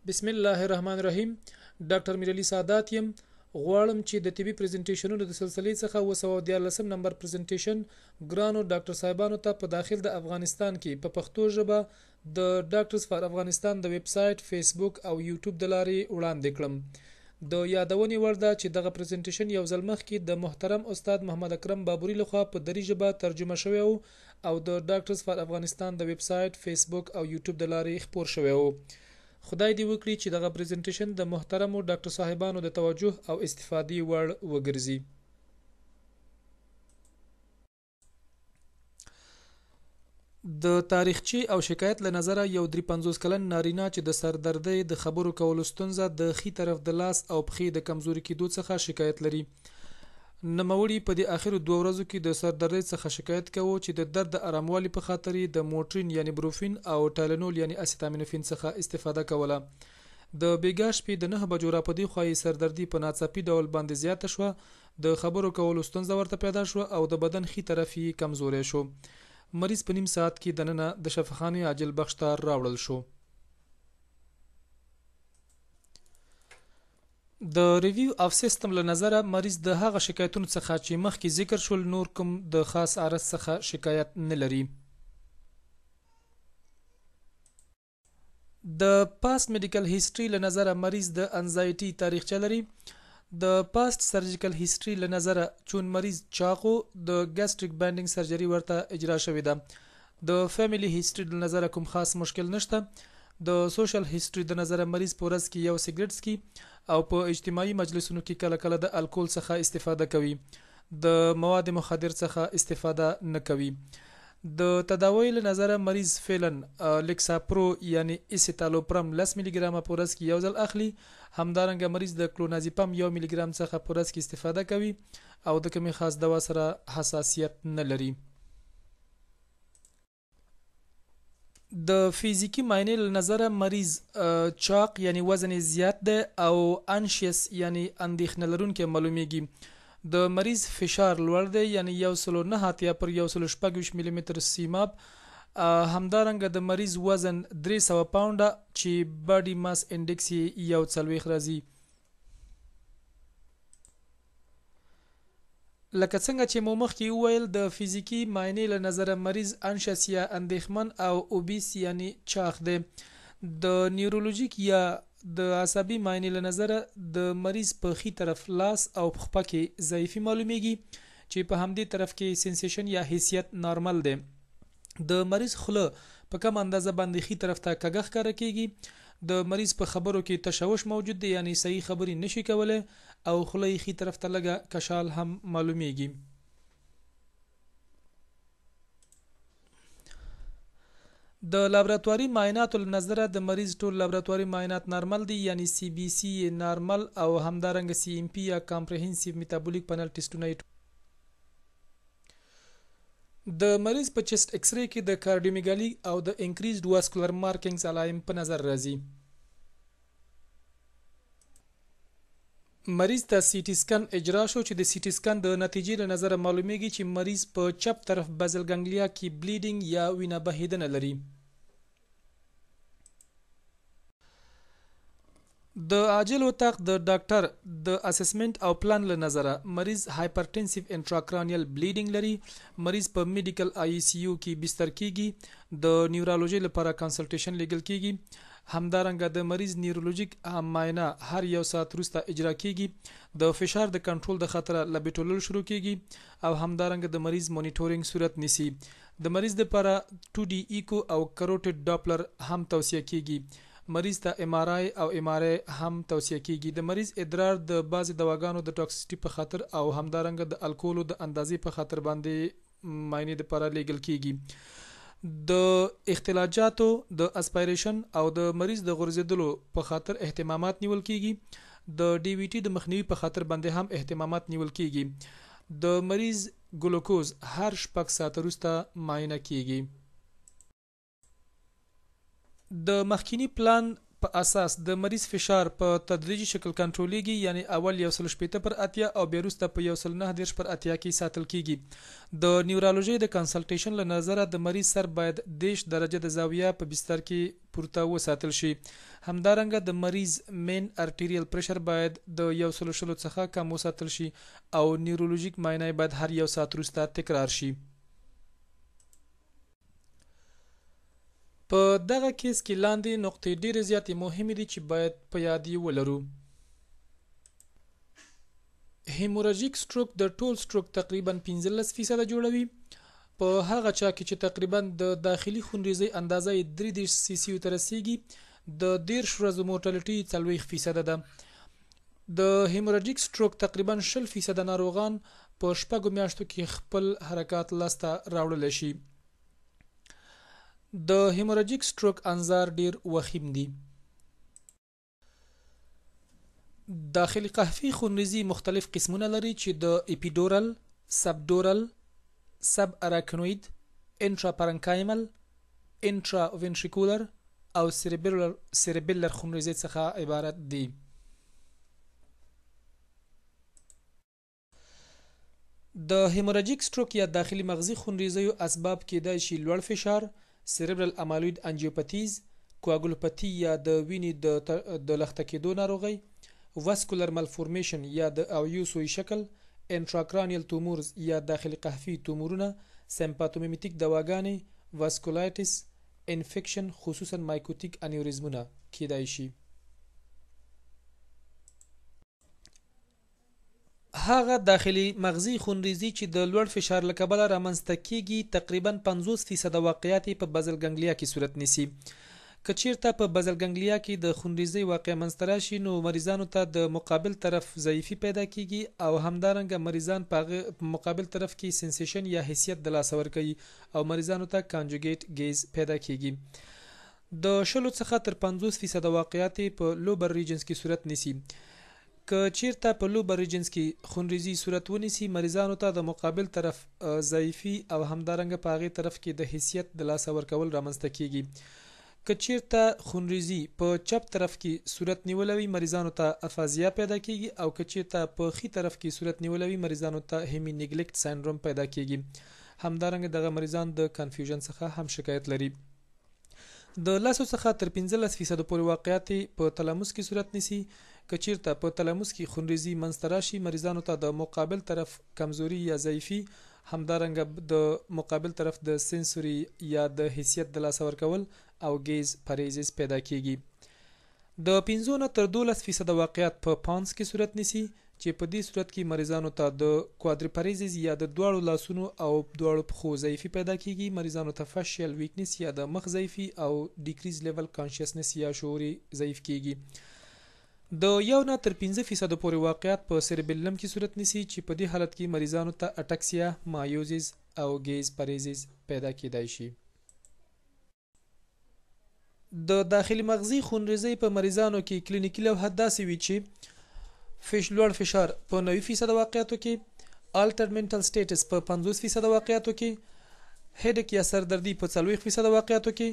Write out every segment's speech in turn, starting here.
بسم الله الرحمن الرحیم ډاکټر میرعلي سادات یم. غواړم چې د طبي پریزنټیشنونو د سلسلې څخه 713 نمبر پریزنټیشن ګرانو ډاکټر صاحبانو ته په داخل د افغانستان کې په پښتو ژبه د ډاکټرز فار افغانستان د ویب سایټ، فیسبوک او یوټیوب د لارې وړاندې کړم. د یادونې وړ ده چې دغه پریزنټیشن یو ځل مخکې د محترم استاد محمد اکرم بابوري لخوا په دري ژبه ترجمه شوی و او د ډاکټرز فار افغانستان د ویب سایټ، فیسبوک او یوټیوب د لارې خپور شوی و. خدای دې وکړي چې دغه پریزنټیشن د محترمو ډاکټر صاحبانو د توجه او استفادې وړ وګرځي. د تاریخچې او شکایت له نظره یو 53 کلن نارینه چې د سردردۍ، د خبرو کولو ستونزه، د ښي طرف د لاس او پښې د کمزوري کیدو څخه شکایت لري. نوموړي په دې اخرو دوو ورځو کې د سردردۍ څخه شکایت کاوه چې د درد د اراموالي په خاطر یې د موټرین یعنې بروفین او ټایلنول یعنې اسیتامینوفین څخه استفاده کوله. د بیګا شپې د 9 بجو راپدیخوا یې سردردي په ناڅاپي ډول باندې زیاته شوه، د خبرو کولو ستونزه ورته پیدا شوه او د بدن ښي طرف یې کمزوری شو. مریض په نیم ساعت کې دننه د شفاخانې عاجل بخش ته راوړل شو. د ریویو اف سیستم له نظره مریض د هغه شکایتونو څخه چې مخکې ذکر شول نور کوم د خاص عرض څخه شکایت نه لري. د پاست میډیکل هیسټري له نظره مریض د انزایټي تاریخچه لري. د پاست سرجیکل هیسټري له نظره چون مریض چاق و، د ګاستریک بینډینګ سرجري ورته اجرا شوې ده. د فیملی هیسټري له نظره کوم خاص مشکل نشته. د سوشل هیسټري د نظره مریض په ورځ کې یو سګریټ څکي او په اجتماعي مجلسونو کې کله کله د الکول څخه استفاده کوي. د مواد مخدر څخه استفاده نه کوي. د تداوۍ له نظره مریض فعلا لیکساپرو یعنی ایسیتالوپرم 10 ملي ګرامه په ورځ کې یو ځل اخلي. همدارنګه مریض د کلونازیپم 1 ملي ګرام څخه په ورځ کې استفاده کوي او د کومې خاص دوا سره حساسیت نه لري. د فزیکي معاینې له نظره مریض چاق یعنی وزن یې زیات دی او انشیس یعنی اندېښنه لرونکی معلومیږي. د مریض فشار لوړ دی یعنی 189 پر 126 ملي متر سیماب. همدارنګه د مریض وزن 300 پاونډه چې باډي ماس انډیکس یې 41 راځي. لکه څنګه چې مو مخکې وویل، د فزیکي معاینې له نظره مریض انشس یا اندېښمن او اوبیس یعنی چاغ دی. د نیورولوژیک یا د عصبي معاینې له نظره د مریض په ښي طرف لاس او پښه کې ضعیفي معلومیږي چې په همدې طرف کې سنسیشن یا حسیت نارمل دی. د مریض خوله په کمه اندازه باندې ښي طرف ته کږه ښکاره کیږي. د مریض په خبرو کې تشوش موجود دی یعنی صحیح خبرې نشي کولی او خوله یې ښي طرف ته لږه کشال هم معلومیږي. د لابراتواري معایناتو له نظره د مریض ټول لابراتواري معاینات نارمل دي یعنی سی بي سي یې نارمل او همدارنګه سی ام پي یا کامپریهنسیو میتابولیک پنل ټسټونه یې د مریض په چیسټ ایکسری کې د کارډیومیګالي او د انکریزډ واسکولر مارکینګز علایم په نظر راځي. مریض ته سی ټي سکن اجرا شو چې د سی ټي سکن د نتیجې له نظره معلومیږي چې مریض په چپ طرف بزل ګنګلیا کې بلیډینګ یا وینه بهیدنه لري. د عاجل اتاق د ډاکټر د اسسمنټ او پلان له نظره مریض هایپرټنسیو انټراکرانیل بلیډینګ لري. مریض په میډیکل آی سی یو کې بستر کیږي. د نیورولوژي لپاره کنسلټیشن لیږل کیږي. همدارنګه د مریض نیورولوژیک معاینه هر یو ساعت وروسته اجرا کیږي. د فشار د کنټرول د خاطره لبیټولول شروع کیږي او همدارنګه د مریض مونیټورینګ صورت نیسي. د مریض لپاره 2D ایکو او کروټډ ډاپلر هم توصیه کیږي. مریض ته ام آر آی او ام آر ای هم توصیه کیږي. د مریض ادرار د بعضې دواګانو د ټاکسیسټي په خاطر او همدارنګه د الکولو د اندازې په خاطر باندې معاینې لپاره لیږل کیږي. د اختلاجاتو د اسپایریشن او د مریض د غورځېدلو په خاطر اهتمامات نیول کیږي. د ډي وي ټي د مخنیوي په خاطر باندې هم اهتمامات نیول کیږي. د مریض ګلوکوز هر 6 ساعته وروسته معاینه کیږي. د مخکیني پلان په اساس د مریض فشار په تدریجي شکل کنټرولیږي یعنې اول یو سل 60 پر 80 او بیا وروسته په یو سل 39 پر 80 کې ساتل کیږي. د نیورالوژۍ د کنسلټیشن له نظره د مریض سر باید 30 درجه د زاویه په بستر کې پورته وساتل شي. همدارنګه د مریض مین ارټیریل پرشر باید د یو سل شلو څخه کم وساتل شي او نیورولوژیک معاینه یې باید هر یو ساعت وروسته تکرار شي. په دغه کیس کې لاندې نقطې ډېرې زیاتې مهمې دي چې باید په یاد یې ولرو. هیموراژیک سټروک د ټول سټروک تقریبا 15 فیصده جوړوي. په هغه چا کې چې تقریبا د داخلي خونریزۍ اندازه یې 33 سي سي ته رسیږي، د 30 ورځو مورټالټي 40 فیصده ده. د هیموراژیک سټروک تقریبا 20 فیصده ناروغان په شپږو میاشتو کې خپل حرکات لاسته راوړلی شي. د هیموراژیک سټروک انظار ډیر وخیم دي. داخلي قحفي خونریزي مختلف قسمونه لري چې د اپیډورل، سبډورل، سب اراکنوید، انټراپارنکایمل، انټرا وینټریکولر او سیریبیلر خونریزي څخه عبارت دي. د هیموراجیک سټروک یا داخلي مغزي خونریزیو اسباب کیدای شي لوړ فشار، سیریبرل امایلوید انجیوپتیز، کواګولوپتي یا د وینې د لخته کېدو ناروغۍ، واسکولر مالفورمیشن یا د اوعیو سوی شکل، انټراکرانیل تومورز یا داخلي قحفي تومورونه، سمپاتومیمیتیک دواګانې، واسکولایټس، انفکشن خصوصا مایکوتیک انیوریزمونه کیدای شي. هغه داخلي مغزي خونریزي چې د لوړ فشار له کبله رامنځته کیږي تقریبا 50 فیصده واقعات یې په بزل ګنګلیا کې صورت نیسي. که چیرته په بزل ګنګلیا کې د خونریزۍ واقعه منځته راشي نو مریضانو ته د مقابل طرف ضعیفي پیدا کیږي او همدارنګه مریضان په هغه په مقابل طرف کې سنسیشن یا حسیت د لاسه ورکوي او مریضانو ته کانجوګیټ ګیز پیدا کیږي. د شلو څخه تر 50 فیصده واقعات یې په لوبر ریجنز کې صورت نیسي. که چیرته په لوبر ریجنز کې خونریزي صورت ونیسي مریضانو ته د مقابل طرف ضعیفي او همدارنګه په هغې طرف کې د حسیت د لاسه ورکول رامنځته کیږي. که چیرته خونریزي په چپ طرف کې صورت نیولی وي مریضانو ته افازیا پیدا کیږي او که چیرته په ښي طرف کې صورت نیولی وي مریضانو ته هیمی نیګلیکټ ساندروم پیدا کیږي. همدارنګه دغه مریضان د کانفیوژن څخه هم شکایت لري. د لسو څخه تر 15 فیصدو پورې واقعات یې په تلاموس کې صورت نیسي. که چیرته په تلاموس کې خونریزي منځته راشي مریضانو ته د مقابل طرف کمزوري یا ضعیفي، همدارنګه د مقابل طرف د سنسوري یا د حسیت د لاسه ورکول او ګیز پریزز پیدا کیږي. د پنځو نه تر 12 فیصده واقعات په پانس کې صورت نیسي چې په دې صورت کې مریضانو ته د کوادریپاریزز یا د دواړو لاسونو او دواړو پښو ضعیفي پیدا کیږي، مریضانو ته فشیل ویکنس یا د مخ ضعیفي او ډیکریز لیول کانشیسنس یا شعور ضعیف کیږي. د یو نه تر 5 فیصدو پورې واقعات په سیریبیلم کې صورت نیسي چې په دې حالت کې مریضانو ته اټکسیا، مایوزز او ګیز پریزز پیدا کیدای شي. د داخلي مغزي خونریزۍ په مریضانو کې کلینیکي لوحه داسې وي چې لوړ فشار په 90 فیصده واقعاتو کې، الټرډ منټل سټیټس په 50 فیصده واقعاتو کې، هیډک یا سردردي په 40 فیصده واقعاتو کې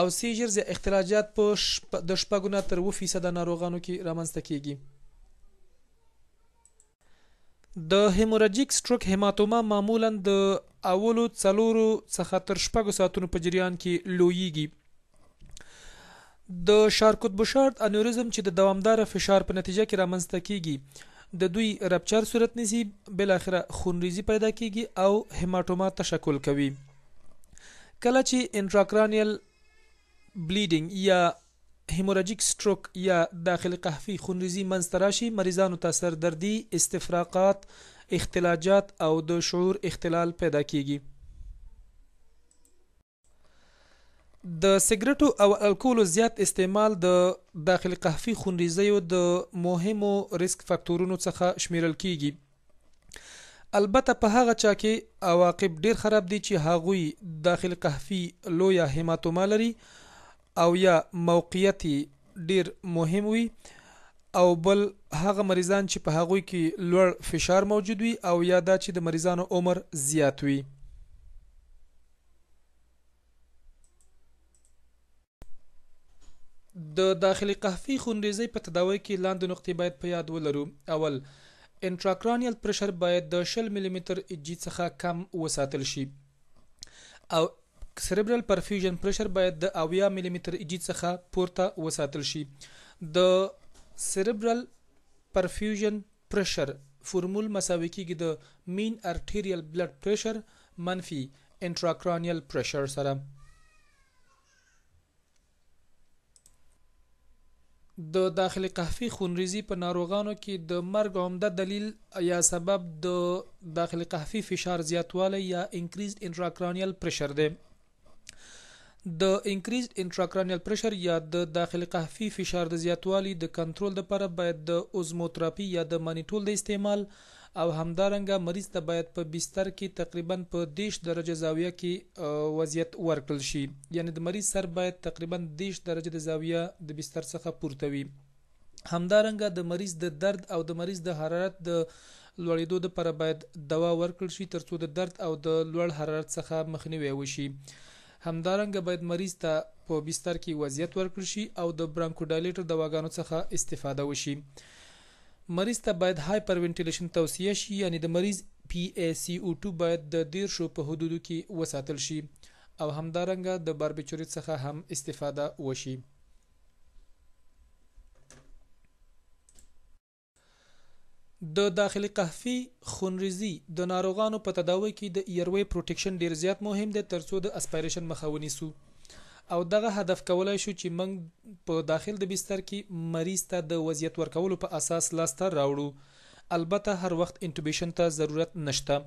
او سیجرز یا اختلاجات په د شپږو نه تر 7 فیصده ناروغانو کې رامنځته کیږي. د هیموراجیک سټروک هیماتوما معمولا د اولو څلورو څخه تر شپږو ساعتونو په جریان کې لویږي. د شارکوت بوشارد انوریزم چې د دوامداره فشار په نتیجه کې رامنځته کیږي د دوی رپچر صورت نیسي، بالاخره خونریزي پیدا کیږي او هیماټوما تشکل کوي. کله چې انټراکرانیل بلیډینګ یا هیموراجیک سټروک یا داخلي قحفي خونریزي منځته راشي مریضانو ته سردردي، استفراقات، اختلاجات او د شعور اختلال پیدا کیږي. د سګرټو او الکولو زیات استعمال د داخلي قحفي خونریزیو د مهمو ریسک فاکتورونو څخه شمیرل کیږي. البته په هغه چا کې عواقب ډیر خراب دي چې هغوی داخلي قحفي لویه هیماتوما لري او یا موقعیت یې ډیر مهم وي او بل هغه مریضان چې په هغوی کې لوړ فشار موجود وي او یا دا چې د مریضانو عمر زیات وي. د د داخلي قحفي خونریزۍ په تداوۍ کې لاندې نقطې باید په یاد ولرو. اول، انټراکرانیل پرشر باید د 20 ملي متر جي څخه کم وساتل شي او سریبرل پرفیوژن پرشر باید د 70 ملي متر جي څخه پورته وساتل شي. د سریبرل پرفیوژن پرشر فورمول مساوي کیږي د مین ارټیریل بلډ پرشر منفي انټراکرانیل پرشر سره. د داخلي قحفي خونریزي په ناروغانو کې د مرګ عمده دلیل یا سبب د داخلي قحفي فشار زیاتوالی یا انکریزډ انټراکرانیل پرشر دی. د انکریزډ انټراکرانیل پرشر یا د داخلي قحفي فشار د زیاتوالي د کنترول لپاره باید د اوزموتراپي یا د مانیټول د استعمال او همدارنګه مریض ته باید په بستر کې تقریبا په 30 درجه زاویه کې وضعیت ورکړل شي، یعنی د مریض سر باید تقریبا 30 درجه د زاویه د بستر څخه پورته وي. همدارنګه د مریض د درد او د مریض د حرارت د لوړېدو لپاره باید دوا ورکړل شي ترڅو د درد او د لوړ حرارت څخه مخنیوی وشي. همدارنګه باید مریض ته په بستر کې وضعیت ورکړل شي او د برانکوډایلیټر دواګانو څخه استفاده وشي. مریض ته باید هایپر وینټیلیشن توصیه شي، یعنی د مریض PaCO2 باید د 30 په حدودو کې وساتل شي او همدارنګه د باربیچوریت څخه هم استفاده وشي. د داخلي قحفي خونریزي د ناروغانو په تداوۍ کې د ایروی پروټیکشن ډیر زیات مهم دی ترڅو د اسپایریشن مخه ونیسو او دغه هدف کولای شو چې موږ په داخل د بستر کې مریض ته د وضعیت ورکولو په اساس لاسته راوړو. البته هر وخت انټوبیشن ته ضرورت نشته.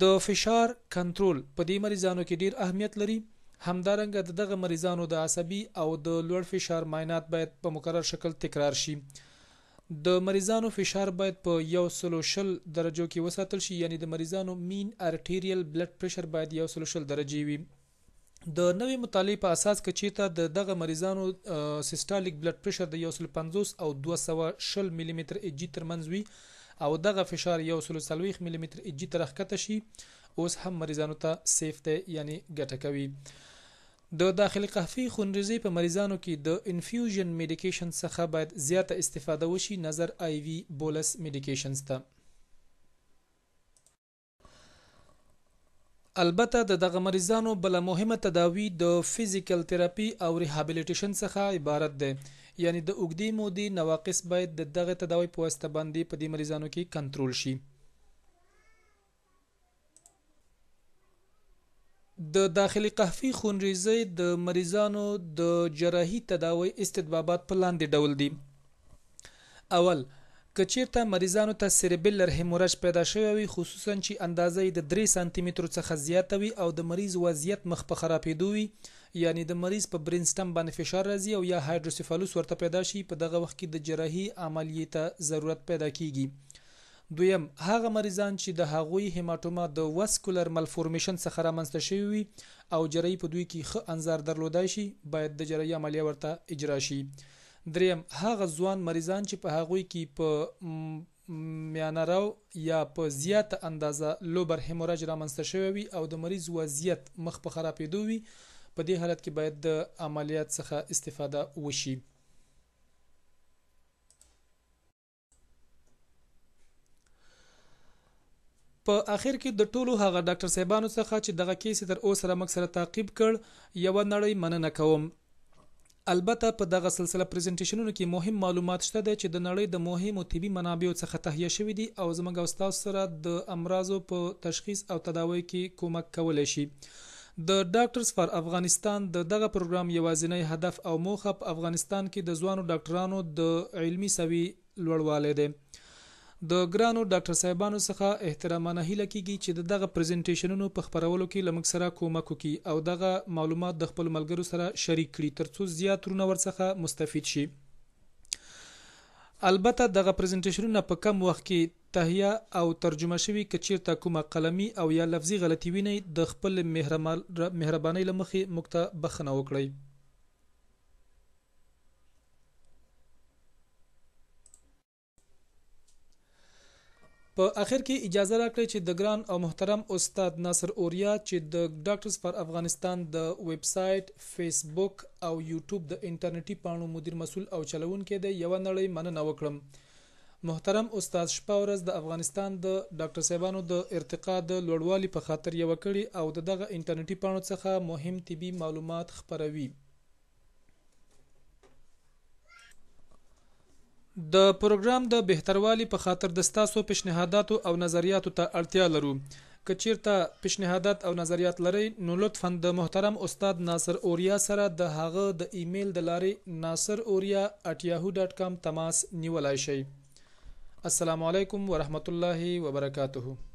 د فشار کنترول په دې مریضانو کې ډیر اهمیت لري. همدارنګه د دغه مریضانو د عصبي او د لوړ فشار معاینات باید په مکرر شکل تکرار شي. د مریضانو فشار باید په 120 درجو کې وساتل شي، یعنی د مریضانو مین ارټیریل بلډ پرشر باید 120 درجې وي. د نوې مطالعې په اساس که چیرته د دغه مریضانو سیسټالیک بلډ پرشر د 150 او 220 ملي متر ایچ جي ترمنځ وي او دغه فشار 140 ملي متر ایچ جي ته راښکته شي، اوس هم مریضانو ته سیف دی، یعنی ګټه کوي. د داخلي قحفي خونریزۍ په مریضانو کې د انفیوژن میډیکیشن څخه باید زیاته استفاده وشي نظر آی وي بولس میډیکیشنز ته. البته د دغه مریضانو بله مهمه تداوي د فزیکل تراپي او ریهابیلیټیشن څخه عبارت دی، یعنی د اوږدې مودې نواقص باید د دغه تداوۍ په واسطه باندې په دې مریضانو کې کنترول شي. د داخلي قحفي خونریزۍ د مریضانو د جراحي تداوۍ استطبابات په لاندې ډول دي. اول، که چیرته مریضانو ته سیریبیلر هیمورج پیدا شوی وي، خصوصا چې اندازه یې د 3 سانتي مترو څخه زیاته وي او د مریض وضعیت مخ په خرابیدو وي، یعنی د مریض په برین سټم باندې فشار راځي او یا هایدروسیفالوس ورته پیدا شي، په دغه وخت کې د جراحي عملیې ته ضرورت پیدا کیږي. دویم، هغه مریضان چې د هغوی هیماټوما د وسکولر ملفورمیشن څخه رامنځته شوې وي او جراحي په دوی کې ښه انظار درلودای شي، باید د جراحي عملیه ورته اجرا شي. دریم، هغه ځوان مریضان چې په هغوی کې په میانه رو یا په زیاته اندازه لوبر هیموراج رامنځته شوی وي او د مریض وضعیت مخ په خرابېدو وي، په دې حالت کې باید د عملیات څخه استفاده وشي. په اخر کې د ټولو هغه ډاکټر صاحبانو څخه چې دغه کیس تر اوسه را موږ سره تعقیب کړ یوه نړۍ مننه کوم. البته په دغه سلسله پریزنټیشنونو کې مهم معلومات شته دی چې د نړۍ د مهمو طبي منابعو څخه تهیه شوي دي او زموږ او ستاسو سره د امراضو په تشخیص او تداوۍ کې کومک کولی شي. د ډاکټرز فار افغانستان د دغه پروګرام یوازینی هدف او موخه په افغانستان کې د ځوانو ډاکټرانو د علمي سویې لوړوالی دی. د ګرانو ډاکټر صاحبانو څخه احترامانه هیله کیږي چې د دغه پریزنټیشنونو په خپرولو کې له موږ سره کومک وکړي او دغه معلومات د خپلو ملګرو سره شریک کړي ترڅو زیات وروڼه ورڅخه مستفید شي. البته دغه پریزنټیشنونه په کم وخت کې تهیه او ترجمه شوي، که چیرته کومه قلمي او یا لفظي غلطي وینئ د خپل مهربانۍ له مخې موږ ته بخښنه وکړئ. په په اخر کې اجازه راکړئ چې د ګران او محترم استاد ناصر اوریا چې د ډاکټرز فار افغانستان د ویب سایټ، فیسبوک او یوټیوب د انټرنیټي پاڼو مدیر مسول او چلوونکی دی یوه نړۍ مننه وکړم. محترم استاد شپه ورځ د افغانستان د ډاکټر صاحبانو د ارتقا د لوړوالي په خاطر یوه کړې او د دغه انټرنیټي پاڼو څخه مهم طبي معلومات خپروي. د پروګرام د بهتروالي په خاطر د ستاسو پیشنهاداتو او نظریاتو ته اړتیا لرو. که چیرته پیشنهادات او نظریات لرئ نو لطفاً د محترم استاد ناصر اوریا سره د هغه د ایمیل د لارې naseroria@yahoo.com تماس نیولای شئ. السلام علیکم ورحمت الله وبرکاته.